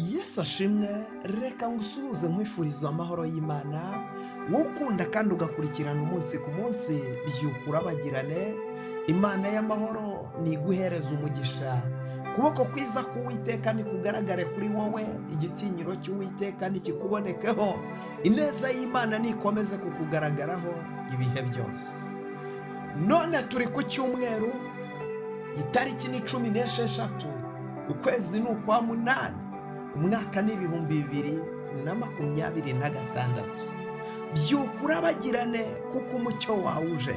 Yesu ashimwe. Reka ngusuhuze, nkwifuriza amahoro y'Imana, ukunda kandi ugakurikirana umunsi ku munsi. Byuka urabagirane. Imana y'amahoro niguhereza umugisha. Ukuboko kwiza k'Uwiteka nikugaragare kuri wowe, igitinyiro cy'Uwiteka nikikubonekeho, ineza y'Imana nikomeze kukugaragaraho ibihe byose. None turi ku cyumweru, itariki ni 16, ukwezi ni ukwa munani, umwaka ni 2026. Byuka urabagirane kuko umucyo wawe uje.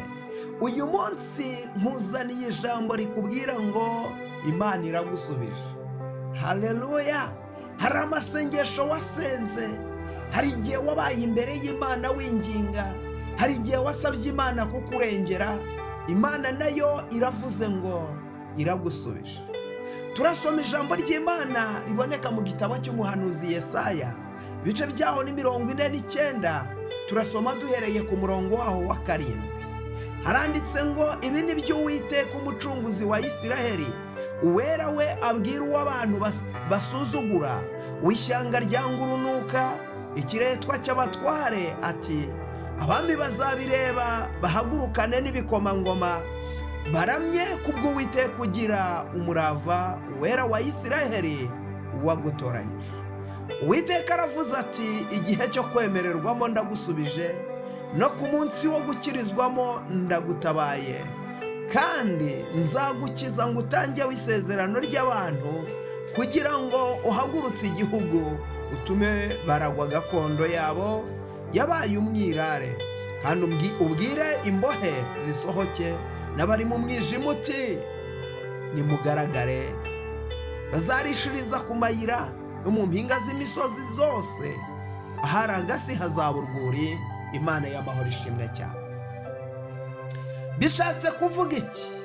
Uyu munsi nkuzaniye ijambo rikubwira ngo Imana iragusubije. Haleluya! Hari amasengesho wasenze, hari igihe wabaye imbere y'Imana winginga, hari igihe wasabye Imana kukurengera. Imana nayo iravuze ngo iragusubije. Turasoma ijambo ry'Imana riboneka mu gitabo cy'umuhanuzi Yesaya, ibice byaho ni 49. Turasoma duhereye ku murongo waho wa 7. Haranditse ngo: "Ibi ni byo Uwiteka, Umucunguzi wa Isiraheli, Uwera we, abwira uwo abantu basuzugura, w'ishyanga ryanga urunuka, ikiretwa cy'abatware, ati: 'Abami bazabireba bahagurukane n'ibikomangoma, baramye kubw'Uwiteka ugira umurava, Uwera wa Isiraheli wagutoranyije.' Uwiteka aravuze ati: 'Igihe cyo kwemererwamo ndagusubije, no ku munsi wo gukirizwamo ndagutabaye, kandi nzagukiza ngo utangeho isezerano ry'abantu, kugira ngo uhagurutse igihugu, utume baragwa gakondo yabo yabaye umwirare, kandi ubwire imbohe zisohoke, n'abari mu mwijima uti: Nimugaragare. Bazarishiriza ku mayira no mu mpinga z'imisozi zose, ahari agasi hazaba urwuri.'" Imana y'amahoro ishimwe cyane. Bishatse kuvuga iki?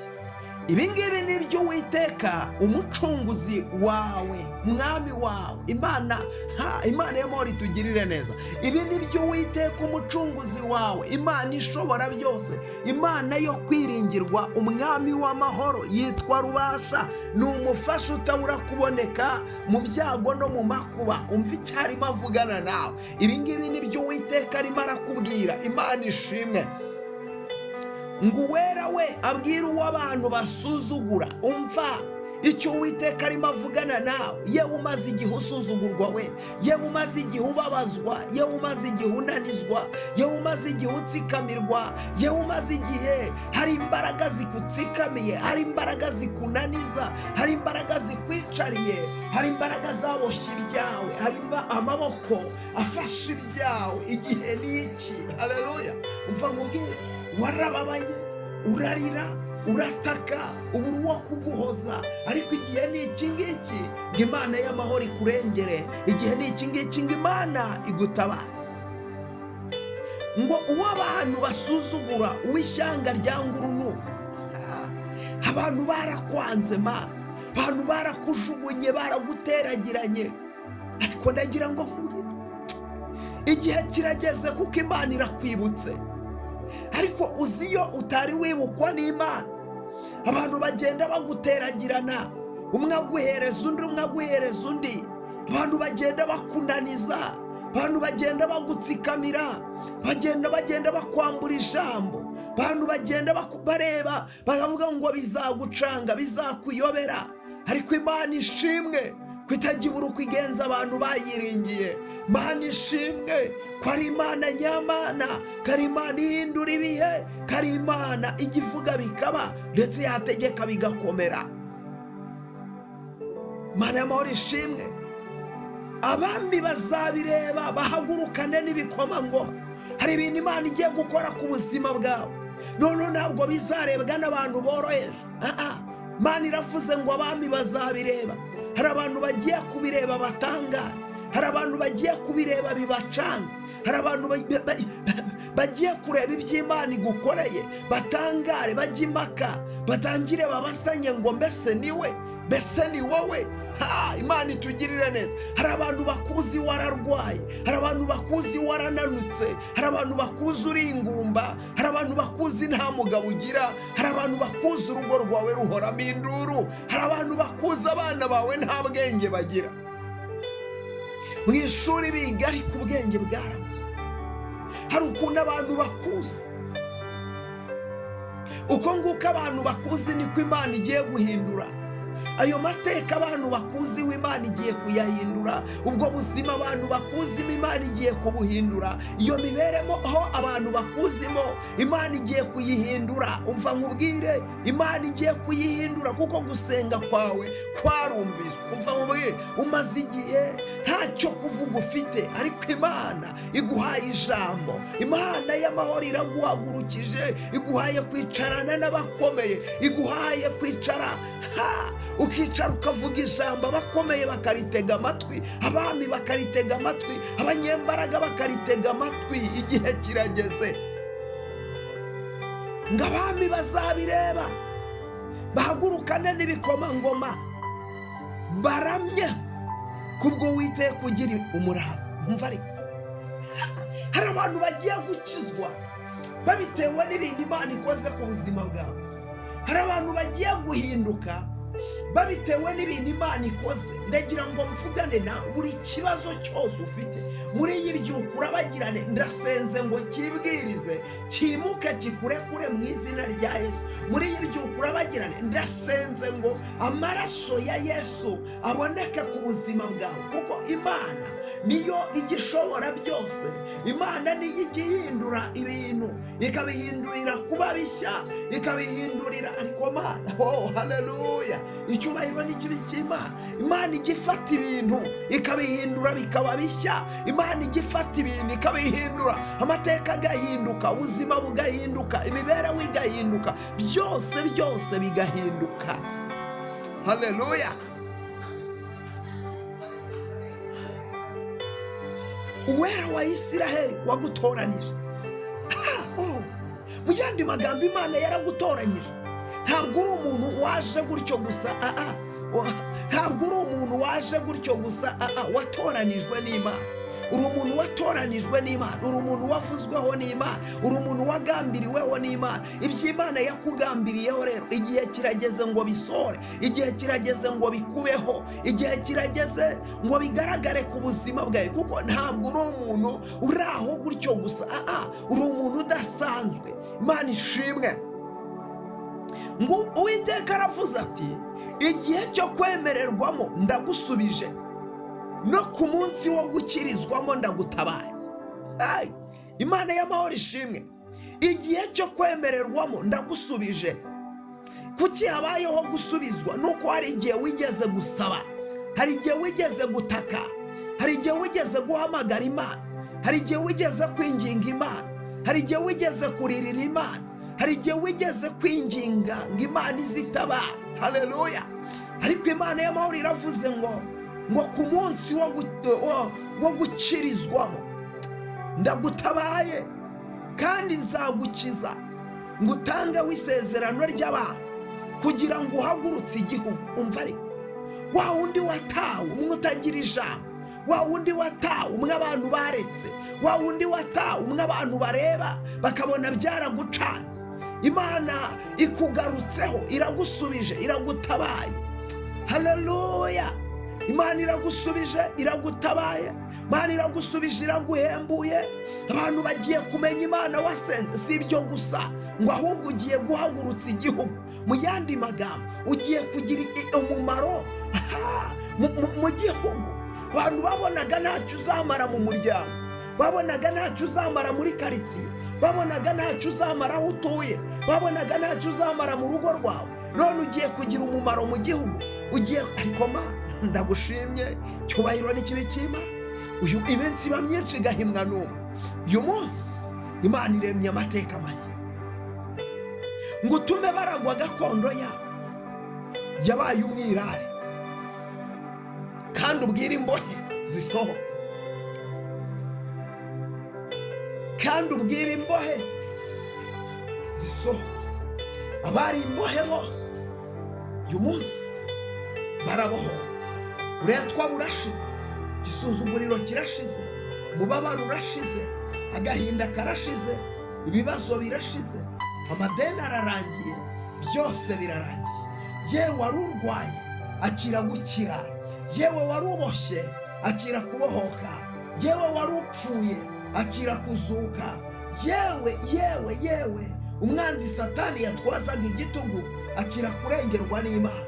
Ibi ngibi ni byo Uwiteka, Umucunguzi wawe, Mwami wawe, Imana, ha, Imana y'amahoro itugirire neza. Ibi ni byo Uwiteka, Umucunguzi wawe, Imana ishobora byose, Imana yo kwiringirwa, Umwami w'amahoro, yitwa Rubasha, ni umufasha utabura kuboneka mu byago no mu makuba. Umva icyo arimo avugana nawe. Ibi ngibi ni byo Uwiteka arimo arakubwira. Imana ishimwe. Ngo Uwera we abwira uwo abantu basuzugura. Umva icyo Uwiteka arimo avugana nawe. Yewe umaze igihe usuzugurwa we, yewe umaze igihe ubabazwa, yewe umaze igihe unanizwa, yewe umaze igihe utsikamirwa, yewe umaze igihe hari imbaraga zigutsikamiye, hari imbaraga zikunaniza, hari imbaraga zikwicariye, hari imbaraga zaboshye ibyawe, hari amaboko afashe ibyawe, igihe ni iki. Haleluya! Umva nkubwire: warababaye, urarira, urataka, ubura uwo kuguhoza, ariko igihe ni iki ngiki ngo Imana y'amahoro ikurengere. Igihe ni iki ngiki ngo Imana igutabare. Ngo uwo abantu basuzugura, uw'ishyanga ryanga urunuka. Abantu barakwanze ma, abantu barakujugunye, baraguteragiranye, ariko ndagira ngo nkubwire: igihe kirageze kuko Imana irakwibutse. Ariko uzi iyo utari wibukwa n'Imana, abantu bagenda baguteragirana, umwe aguhereza undi, umwe aguhereza undi, abantu bagenda bakunaniza, abantu bagenda bagutsikamira, bagenda bakwambura ijambo, abantu bagenda bareba bakavuga ngo bizagucanga, bizakuyobera. Ariko Imana ishimwe ko itajya ibura uko igenza abantu bayiringiye. Imana ishimwe ko ari Imana nyamana, ko ari Imana ihindura ibihe, ko ari Imana ijya ivuga bikaba, ndetse yategeka bigakomera. Imana y'amahoro ishimwe. Abami bazabireba bahagurukane n'ibikomangoma. Hari ibintu Imana igiye gukora ku buzima bwawe, noneho ntabwo bizarebwa n'abantu boroheje. Imana iravuze ngo abami bazabireba. Hari abantu bagiye kubireba batangara, hari abantu bagiye kubireba bibacanga, hari abantu bagiye kureba iby'Imana igukoreye batangare, bajye impaka, batangire babasanye ngo: "Mbese ni we? Mbese ni wowe?" Ha, Imana itugirire neza. Hari abantu bakuzi wararwaye, hari abantu bakuzi warananutse, hari abantu bakuzi uri ingumba, hari abantu bakuzi nta mugabo ugira, hari abantu bakuzi urugo rwawe ruhoramo induru, hari abantu bakuzi abana bawe nta bwenge bagira. Mu ishuri biga ariko ubwenge bwarabuze. Hari ukuntu abantu bakuzi, uko nguko abantu bakuzi niko Imana igiye guhindura ayo mateka. Abantu bakuziho Imana igiye kuyahindura. Ubwo buzima abantu bakuzimo Imana igiye kubuhindura. Iyo mibereho abantu bakuzimo Imana igiye kuyihindura. Umva nkubwire, Imana igiye kuyihindura kuko gusenga kwawe kwarumviswe. Umva nkubwire, umaze igihe ntacyo kuvuga ufite, ariko Imana iguhaye ijambo. Imana y'amahoro iraguhagurukije, iguhaye kwicarana n'abakomeye, iguhaye kwicara ha ukicara ukavuga ijambo, abakomeye bakaritega amatwi, abami bakaritega amatwi, abanyembaraga bakaritega amatwi. Igihe kirageze ngo abami bazabireba bahagurukane n'ibikomangoma baramya kubwo Uwiteka ugira umurava. Umva ariko, hari abantu bagiye gukizwa babitewe n'ibintu Imana ikoze ku buzima bwawe. Hari abantu bagiye guhinduka babitewe n'ibintu Imana ikoze. Ndagira ngo mvugane na buri kibazo cyose ufite muri iyi byuka urabagirane. Ndasenze ngo cyibwirize, cyimuke, kikurekure mu izina rya Yesu. Muri iyi byuka urabagirane, ndasenze ngo amaraso ya Yesu aboneke ku buzima bwawe, kuko Imana niyo ijya ishobora byose. Imana niyo ijya ihindura ibintu, ikabihindurira kuba bishya, ikabihindurira. Ariko Mana, oh haleluya, icyubahiro n'ikibi cy'Imana. Imana ijya ifata ibintu ikabihindura bikaba bishya. Imana ijya ifata ibintu ikabihindura, amateka agahinduka, ubuzima bugahinduka, imibereho igahinduka, byose byose bigahinduka. Haleluya. Uwera wa Isiraheli wagutoranije. Mu yandi magambo, Imana yaragutoranyije. Ntabwo uri umuntu waje gutyo gusa, ntabwo uri umuntu waje gutyo gusa, watoranijwe n'Imana. Uri umuntu watoranijwe n'Imana, uri umuntu wavuzweho n'Imana, uri umuntu wagambiriweho n'Imana. Ibyo Imana yakugambiriyeho rero, igihe kirageze ngo bisohore, igihe kirageze ngo bikubeho, igihe kirageze ngo bigaragare ku buzima bwawe, kuko ntabwo uri umuntu uri aho gutyo gusa, uri umuntu udasanzwe. Imana ishimwe. Ngo Uwiteka aravuze ati: igihe cyo kwemererwamo ndagusubije, no ku munsi wo gukirizwamo ndagutabaye. Imana y'amahoro ishimwe. Igihe cyo kwemererwamo ndagusubije. Kuki habayeho gusubizwa? Nuko hari igihe wigeze gusaba, hari igihe wigeze gutaka, hari igihe wigeze guhamagara Imana, hari igihe wigeze kwinginga Imana, hari igihe wigeze kuririra Imana, hari igihe wigeze kwinginga ngo Imana izitabara. Haleluya. Ariko Imana y'amahoro iravuze ngo ku munsi wo gukirizwamo ndagutabaye, kandi nzagukiza, ngo utange w'isezerano ry'abantu kugira ngo uhagurutse igihugu. Umva ariko, wa wundi watawe, umwe utagira ijambo, wa wundi watawe, umwe abantu baretse, wa wundi watawe, umwe abantu bareba bakabona byaragucanze, Imana ikugarutseho, iragusubije, iragutabaye. Haleluya. Imana iragusubije, iragutabaye. Imana iragusubije, iraguhembuye. Abantu bagiye kumenya Imana wasenze. Si ibyo gusa, ngo ahubwo ugiye guhagurutsa igihugu. Mu yandi magambo, ugiye kugira umumaro mu gihugu. Abantu babonaga ntacyo uzamara mu muryango, babonaga ntacyo uzamara muri karitsiye, babonaga ntacyo uzamara aho utuye, babonaga ntacyo uzamara mu rugo rwawe, none ugiye kugira umumaro mu gihugu. Ugiye ariko ma ndagushimye, cyubahiro n'ikibi cy'Imana. Uyu iminsi iba myinshi igahimwa n'umwe. Uyu munsi Imana iremye amateka mashya ngo utume baragwa gakondo yabo yabaye umwirare, kandi ubwire imbohe zisohoke, kandi ubwire imbohe zisohoke. Abari imbohe bose uyu munsi barabohowe. Uburetwa burashize, igisuzuguriro kirashize, umubabaro urashize, agahinda karashize, ibibazo birashize, amadeni ararangiye, byose birarangiye. Yewe wari urwaye akira gukira, yewe wari uboshye Akira kubohoka. Yewe wari upfuye, akira kuzuka. Yewe, yewe, yewe umwanzi Satani yatwazaga igitugu, akira kurengerwa n'Imana.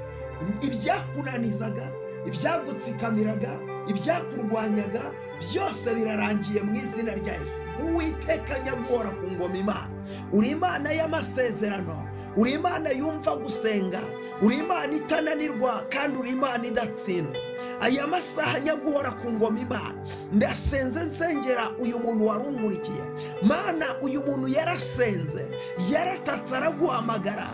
Ibyakunanizaga, ibyagutsikamiraga, ibyakurwanyaga byose birarangiye mu izina rya Yesu. Uwiteka nyaguhora ku ngoma, Imana, uri Imana y'amasezerano, uri Imana yumva gusenga, uri Imana itananirwa, kandi uri Imana idatsindwa. Aya masaha, nyaguhora ku ngoma Imana, ndasenze, nsengera uyu muntu wari unkurikiye. Mana, uyu muntu yarasenze, yaratatse, araguhamagara,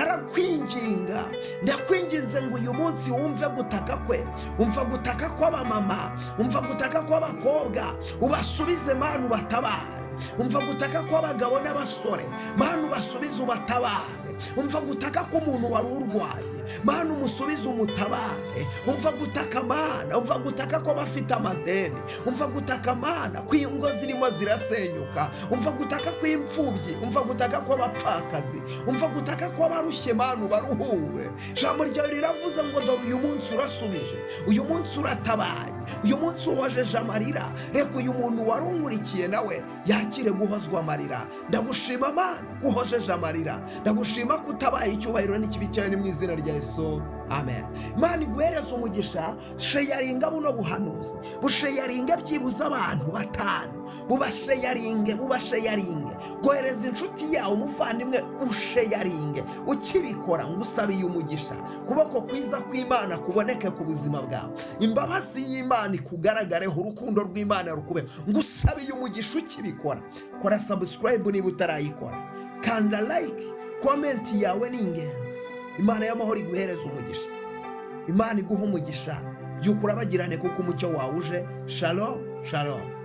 arakwinginga. Ndakwinginze ngo uyu munsi wumve gutaka kwe. Umva gutaka kw'abamama, umva gutaka kw'abakobwa, ubasubize Mana, ubatabare. Umva gutaka kw'abagabo n'abasore, Mana, ubasubize, ubatabare. Umva gutaka k'umuntu wari urwaye, Mana, umusubize, umutabare. Umva gutaka, Mana, umva gutaka kw'abafite amadeni. Umva gutaka, Mana, kw'ingo zirimo zirasenyuka. Umva gutaka kw'imfubyi, umva gutaka kw'abapfakazi, umva gutaka kw'abarushye, Mana, ubaruhure. Ijambo ryawe riravuze ngo dore uyu munsi urasubije, uyu munsi uratabaye, uyu munsi uhojeje amarira. Reka uyu muntu wari unkurikiye nawe yakire guhozwa amarira. Ndagushima Mana ko uhojeje amarira, ndagushima ko utabaye. Icyubahiro n'ikibi cyawe ni mu izina rya Yesu, amen. Imana iguhereze umugisha. Sharinga buno buhanuzi, busharinga byibuze abantu batanu, bubasharinge, bubasharinge. Gohereza inshuti yawe, umuvandimwe, usharinge. Ukibikora ngo usabiye umugisha. Kuboko kwiza kw'Imana kuboneke ku buzima bwawe, imbabazi y'Imana ikugaragareho, urukundo rw'Imana rukubeho. Ngo usabiye umugisha ukibikora. Kora subscribe niba utarayikora, kanda like, comment yawe ni ingenzi. Imana y'amahoro iguhereza umugisha, Imana iguha umugisha. Byuka urabagirane kuko umucyo wawe uje. Shalom, shalom.